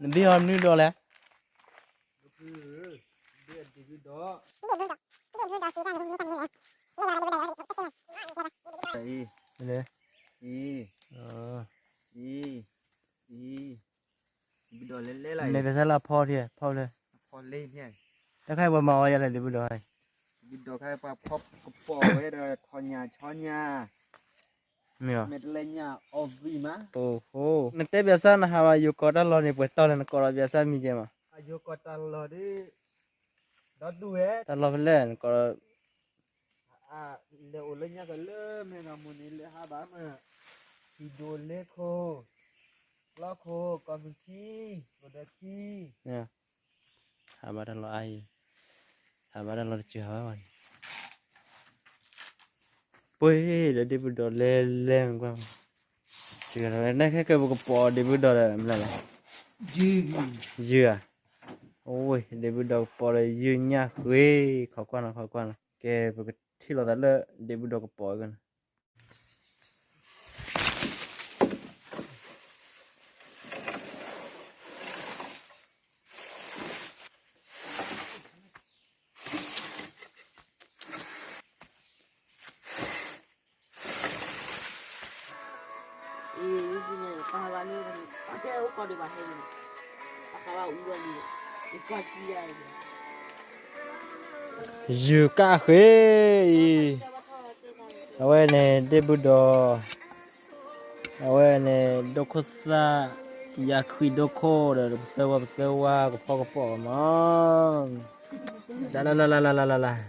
နဘ့ၣ်အီၤနုၢ်ဒီးလဲၣ်. အံၤ, အံၤ, အံၤ, ဒ့ၣ်ဘုၣ်ဒီးလဲၤလဲၤလၢ်, မ့ၢ်တသ့လၢဖီထံ, ဖီလၢ, ဖီလ့န့ၣ်, တၢ်ခါအံၤပှၤမၤအီၤယၤလဲၣ် ဒ့ၣ်ဘုၣ်ဒီး, ဒ့ၣ်ဘုၣ်ဒီးခါအံၤပှၤဖီကပီၤဝဲဒီးထီၣ်ညၣ်ဆီညၣ်, မ့ၢ်, မ့ၢ်တလဲၤညၣ်အီၣ်ဂံၢ်မး, အိၣ်, နတဲပၠးစၢ်နဟးဘၣ် ယိၤကီၢ်တၢ်လီၢ်န့ၣ် ပှဲၤတီၢ်လဲၣ် နကိးဒီးပၠးစၢ်မံၤကဲမး, ယိၤကီၢ်တၢ်လီၢ်ဒ် ဒီဒူၣ်ဝဲ, တၢ်လီၢ်ဖဲလဲၣ် နကိးဒီး လဲၤအိၣ်လၢညါကလၢမဲၢ်နီၢ်မိၢ်န့ၣ် လဲၤဟးဘၣ်မ့ၢ် ဟံၣ်ဒိၣ်လ့ခိၣ်, လီခိၣ်, ကီၢ်မုၢ်ခံ, ကီၢ်ဒၢခံ, ဟးဘၣ်တၢ်လီၢ်အါအံၤ, ဟးဘၣ်တၢ်လီၢ်တစၢၤဟးဘၣ်ဝဲန့ၣ်, ပှ့ၤဒီးဒ့ၣ်ဘုၣ်ဒီးလဲၤလဲၤမကွၢ်, နခဲကဲပကပိာ်ဒ့ၣ်ဘုၣ်ဒီးဒီးမနုၤလဲၣ်, ယုၢ်ဧါ, အိၣ် ဒ့ၣ်ဘုၣ်ဒီးကပိာ်ဒီးယုၢ်ညၣ်ဃ့, ခိးကွၢ်နီၤ ခိးကွၢ်နီၤ ကဲ ပကထံၣ်လိာ်သးလၢဒ့ၣ်ဘုၣ်ဒီးကပိာ်အံၤန့ၣ် ယုၢ်ကၣ်ဃ့အံၤ, အဝဲန့ၣ်ဒ့ၣ်ဘုၣ်ဒီး, အဝဲန့ၣ် ဒိၣ်ခိၣ်သၣ်, ယၤခွံဒိၣ်ခိၣ်ဒီး ပသၢဝါ ပသၢဝါ ကဖီကပိာ်မး, လၢလၢလၢလၢလၢလၢလၢ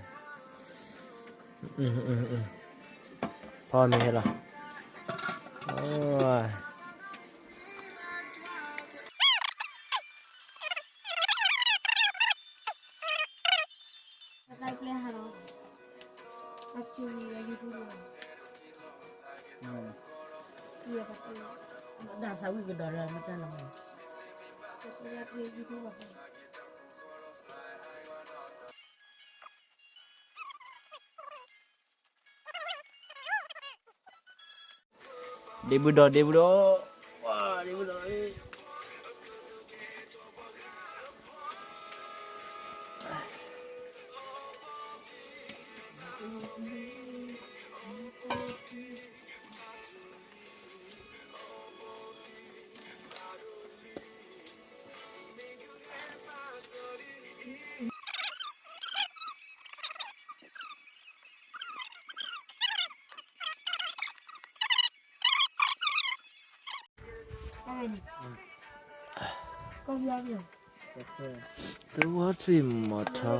ဖီမ့ၢ်ဟဲလီၤ, ဒ့ၣ်ဘုၣ်ဒီး ဒ့ၣ်ဘုၣ်ဒီး, ဒ့ၣ်ဘုၣ်ဒီး, သဝီထွံၣ်မီၤထီ,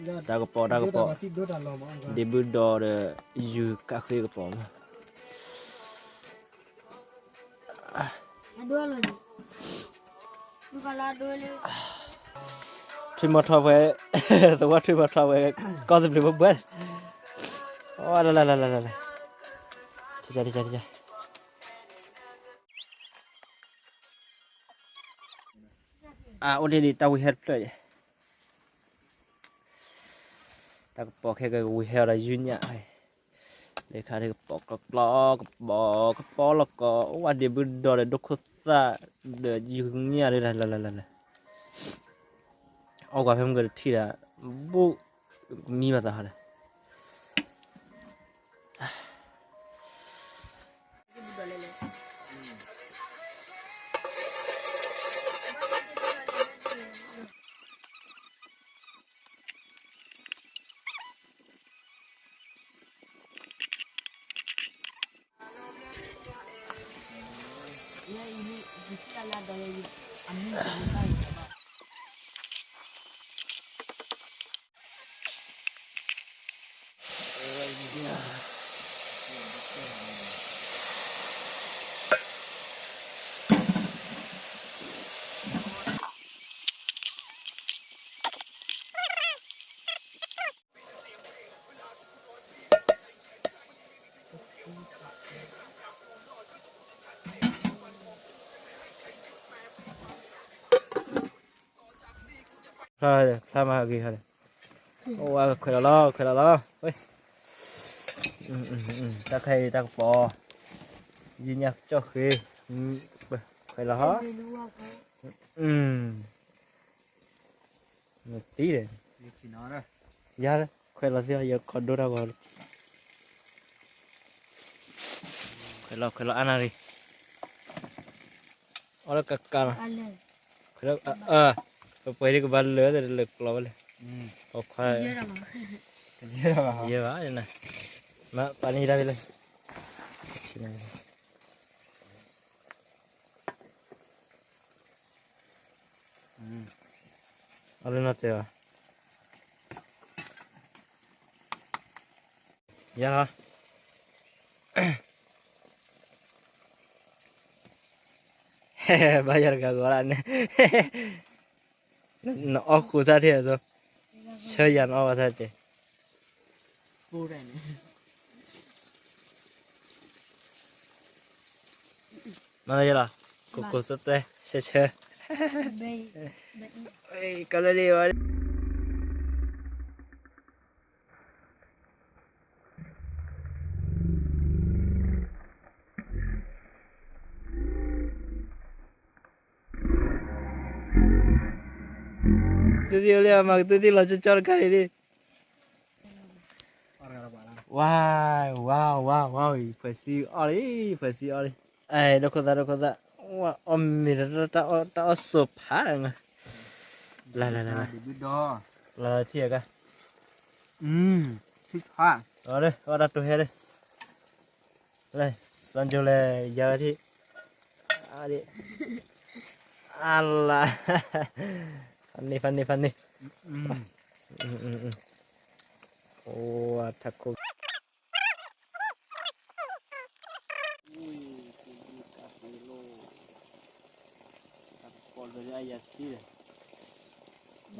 တၢ်ကပီၤ တၢ်ကပီၤ, ဒ့ၣ်ဘုၣ်ဒီးဒီး ယုၢ်ကၣ်ဃ့ကပီၤမး ထွံၣ်မီၤထီၣ်ပှဲၤ, သဝီထွံၣ်မီၤထီၣ်ပှဲၤ, ကီၢ်သဘျုးဘှဲဘှဲ, လၢလၢလၢလၢလၢ, တကးတကးတကး, အအိၣ်ဒ်န့ၣ် တၢ်ဝံဟဲတဖျၢၣ်, တၢ်ကပီၤခဲကဝံဟဲအီၤဒီးယုၢ်ညၣ်, လၢခါဒ်ကပီၤကျီကျီ, ကပီၤကပီၤလီၤကီ, အိၣ်ဝဲဒ့ၣ်ဘုၣ်ဒီးဒီး ဒိၣ်ခိၣ်သၣ်ဒီးယုၢ်ညၣ်ဒ်လၢလၢလၢလၢ, အီၣ်ကွၢ်ဖဲမုၢ်ကတထံၣ်ဒီး, ဘူး, မံဘၣ်သးဟီဒီး ဖျါ, ဖျါမးဂ့ၤဟီဒီး, အိၣ်ဝဲခွဲးလီၤလီၤ ခွဲးလီၤလီၤ, တၢ်ခဲအံၤတၢ်ကပီၤ, ယုၢ်ညၣ်ကၠီၣ်ဃ့, ခွဲး ခွဲးလီၤဟီ, နတံၢ်ဒီး, ယၤလၢ ခွဲးလီၤသ့ၣ် ယခီဒိတၢ်ဂီၤ, ခွဲးလီၤ ခွဲးလီၤအါနၣ်ရံၣ်, အီၣ်လၢကကၤလီၤ, ခွဲးလီၤ, ပပှဲၤဒ်ကဘၣ်လၢာ် တလၢာ်ကျီဝဲလဲၣ်, ပခွါ, ယဲဘၣ်, မ့ၢ်ပာ်န့ၢ်ယတၢ်ဖဲလဲၣ် အီၣ်လၢနီၢ်တဲဘၣ်, ယၤလီၤ, ဘၣ်ယၤတဂၤဂီၤလၢန့ၣ်, နအီၣ်ဃိစၢ်ထံၣ်အသိး, ဆၢယၤနအီၣ်ဘၣ်ဆၢတဲာ် မ့ၢ်ယလီၤ, ကိကိသွဲသွဲ ဆၢဆၢ, ကလၢလံဝဲ, ကတူၢ်သံအိၣ်လံအမၤကတူၢ်သံလီၤကၠီကၠီတခါအံၤလံ, ဝါ, ဝါ, ဝါ, ဝါ, ဖှဲးစံအီၣ်လံ, ဖှဲးစံအီၣ်လံ, အဲ ဒိခိၣ်သၣ် ဒိခိၣ်သၣ်, ဝါအီၣ်မ့ၤဒီး တၢ်အီၣ်စိၤဖး, လၢ လၢ လၢ လၢထံၣ်အကါ, လၢ အီၣ်တၢ်တိၤဟဲလံ, လၢ စၣ်ကၠိလဲၣ် ယၤဝဲထံၣ်, အလါ, ဖးန့ၢ် ဖးန့ၢ် ဖးန့ၢ်, အိၣ်ထးခိၣ်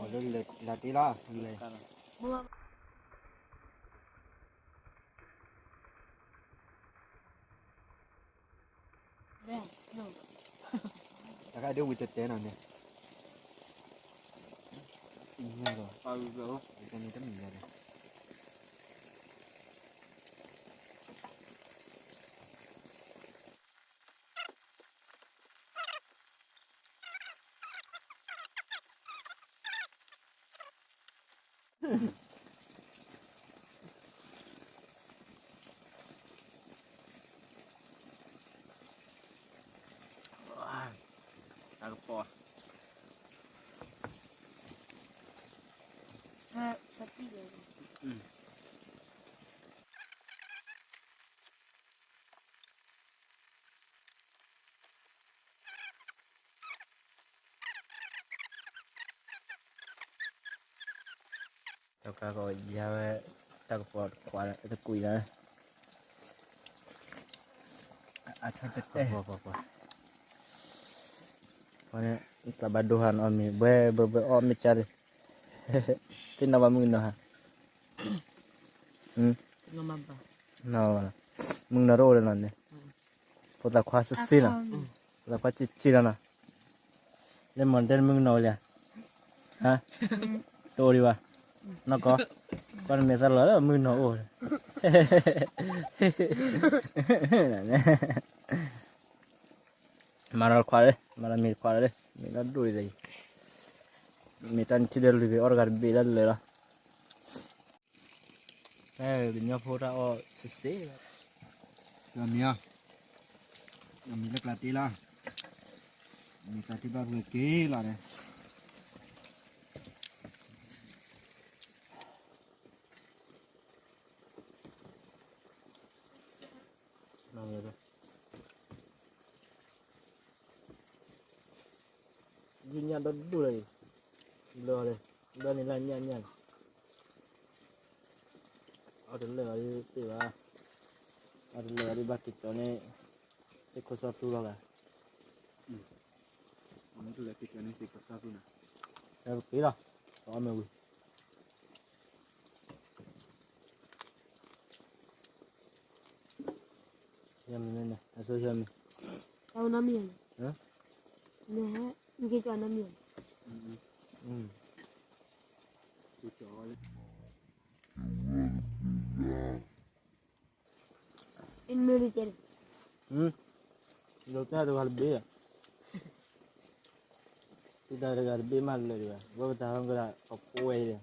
လၢတ့လီၤ, တၢ်ခါဒ်ဝံၤတတဲနီၤန့ၣ်, တမံၤညါဒီး တၢ်ကပီၤ, တၢ်ကပီၤယၤဝဲ, တၢ်ကပီၤတခွးတကွံာ်လၢ, အဆၢတတဲ, ပှၤန့ၣ် တၢ်ဘၣ်ဒိဟါန့ၣ်အီၣ်မ့ၤ ဘှဲဘှဲဘှဲအီၣ်မ့ၢ်ကၢ်လံ, သ့ၣ်နီၣ်ဘၣ်မုၢ်ကနီၤဟါ, မုၢ်ကနီၤတအိၣ်လၢနီၤန့ၣ်, ဖိသၣ်ခွါစ့ၢ်စ့ၢ်နီၤ, ဖိသၣ်ခွါစ့ၢ်စ့ၢ်လီၤနီၤ, လၢမီၤတဲမုၢ်ကနီၤအိၣ်လံ, ဟါ, တအိၣ်ဒံးဘၣ်, နီၢ်ကီၢ်, ကွၢ်နမဲာ်သၣ်လီၤလၢမုၢ်ကနီၤအိၣ်, မၤဒီးခွါလၢ, မၤဒီးမ့ၤတခွးလၢ, မ့ၤလၢဒိၣ်အံၤ, မ့ၢ်တၢ်နထံၣ်ဒီးလုၢ်ဂ့ၤအီၣ်တဂၤတဘ့ၣ်လၢလၢာ်လီၤ, ကညီဖိတၢ်အီၣ်စ့ၢ်စ့ၢ်, မ့ၤ, မ့ၤလၢကျးတ့လီၤ, မ့ၢ်တၢ်ထံၣ်ဘၣ်ပှဲၤက့ၤလီၤန့ၣ် ယညၣ်ဒီဒူၣ်လၢ, ဘျီန့ၣ်, ဘျီန့ၣ်လၢညၣ်ညၣ်န့ၣ်, အီၣ်တလၢာ်အီၤဒ်သ့ၣ်ဘၣ်, အီၣ်တလၢာ်အီၤဒ်ဘၣ်က့ၤကၠီန့ၣ်, သ့ၣ်ခိၣ်စီသူလီၤဂၤ, အီၣ်မ့ၢ်တလၢာ်က့ၤကၠီန့ၣ်သ့ၣ်ခိၣ်စီသူန့ၣ်, ပက့ၤလီၤ, ပအီၣ်မ့ၢ်ဝံၤ ယမံၤန့ၣ် အစိယမံၤ, အနီမံၤ, နက့ၤကနီမံၤ, အမ့ၢ်လီၤတဲာ်တဂၤတဘ့ၣ်, သုတၢ်တဂၤတဘ့ၣ်မးလၢာ်ဒံးဘၣ်, ဝဲပတၢ်ဟီၣ်ကဒၣ်ကဖိဝဲအံၤဒီး,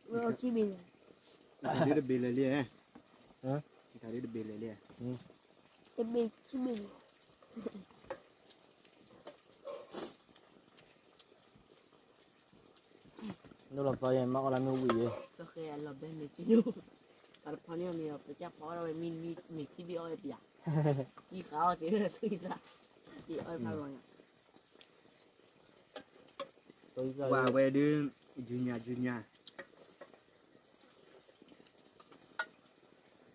ဝဲအိၣ်ခံဘ့ၣ်လံ, တဘ့ၣ်လၢာ်လံ, တဘ့ၣ်လၢာ်လံ, တဘ့ၣ်ခံဘ့ၣ်လံ. ဒိၣ်လီၤဖီယဲၢ် မ့ၢ်အီၣ်လၢမ့ၢ်ဝံၤယဲၢ်, စီၤဃဲအလီၤဘဲမ့ၢ်က့ၤ, ပှၤတဖီန့ၣ်မ့ၢ်ပကၢ်ဖီအီၣ်ဝဲမ့ၢ်မ့ၢ်ခံဘ့ၣ်အီၣ်ဝဲပယၤ, ကံဃာ်အီၣ်က့ၤလၢသွံၣ်လၢ်, က့ၤအီၣ်ဖးလီၤညါ, ဝဲဒုး, ယူညါယူညါ,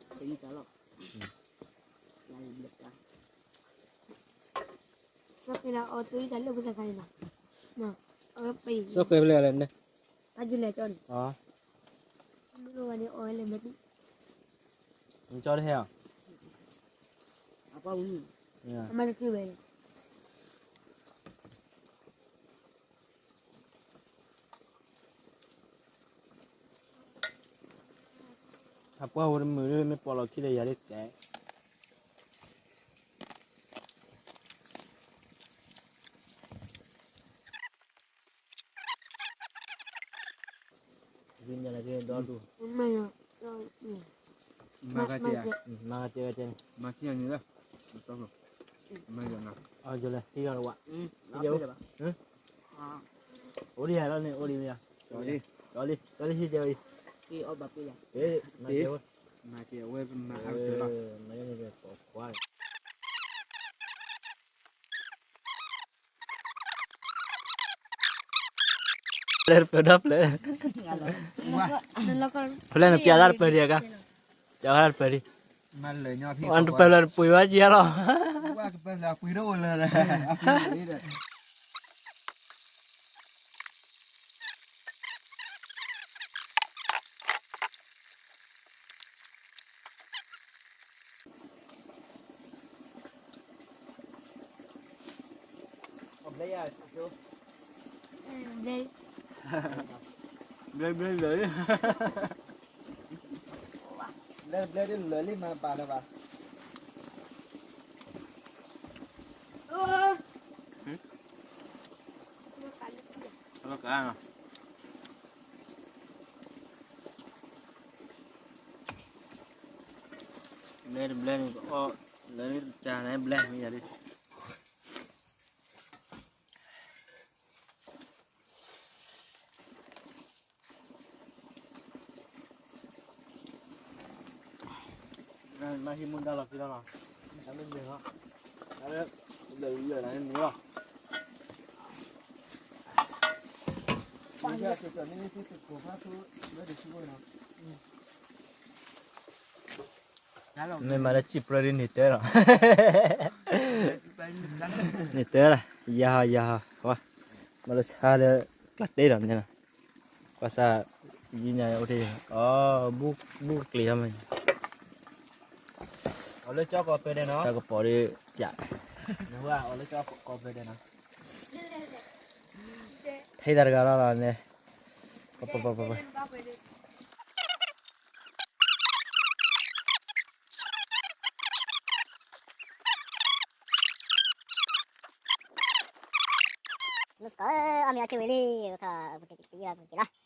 တအံၤတၢ်လီၤ, စီၤဃဲလၢအီၣ်သွံၣ်တၢ်လၢပသခါန့ၣ်လီၤ, စီၤဃဲဖဲလဲၣ်လဲၣ်န့ၣ်, ဖးကလဲၤကၠီန့ၣ်, မ့ၢ်ဝဲန့ၣ်အီၣ်ဝဲလဲၣ်မ့ၢ်, ကၠီတဟဲအီၤ, အမါတချုးဝဲန့ၣ် အပှၢ်ဝဲတမုာ်လၢမ့ၢ်ပီၣ်လီၤခံဒီးယၤဒ်ကဲ, မၤကဲ, မၤကဲ, မၤကဲ, မၤကဲ, မၤကဲ, အိၣ်ဒံးယၤလီၤန့ၣ် အိၣ်ဒံးမ့ၢ်ယၤ, လီၤလံ လီၤလံ ဟံးကဲဝဲအံၤ, မၤကဲဝဲ, မၤကဲဝဲ, မၤကဲန့ၣ် ပိာ်ခွါ လၢတပၢၢ်ဒီဖျၢၣ်, ဖျၢၣ်နပျးသးတပၢၢ်ဒံးအကါ, ပျးဝဲတပၢၢ်ဒံး, အတပၢၢ်လၢတပှ့ၤဝဲကယဲလီၤ, ဘျဲဘျဲလၢာ်လံ, ဘျဲဘျဲဒ်လၢာ်လံမၤပာ်လၢၤဘၣ်, ဘျဲတဘျဲန့ၣ် အီၣ်လၢတၢ်န့ၣ်ဘျဲမ့ၢ်ယၤဒ် မၤဟံးမူဒါလီၤဖံလီၤလီၤ, တၢ်လၢဘျဲလီၤ, တၢ်လၢလၢာ်န့ၣ်န့ၣ်လီၤ. မ့ၢ်မၤလၢစံၣ်ပြၢဒ်န့ၣ်တဲလီၤ, န့ၣ်တဲလီၤ, ယၤဟီယၤဟီ, မၤလၢဆါလၢကျးတဲဒီးန့ၣ်လီၤ, ကွၢ်စၢ်, ယညါအိၣ်ထံၣ်, အီ, ဘူၣ်ကျံၤဟီမ့ၢ်, အီၤလၢကၠီကီၢ်ပၢဒဲးနီၤ, တၢ်ကပီၤဒ်, အီၤလၢကၠီကီၢ်ပၢဒဲးနီၤ, ထဲတၢ်တဂၤလီၤလီၤန့ၣ်, ပပပပပ မုၢ်စကီး, အီၣ်မ့ၤအီၣ်ဆံဝံၤလံ, ပက့ၤလီၤ, ပက့ၤလီၤ.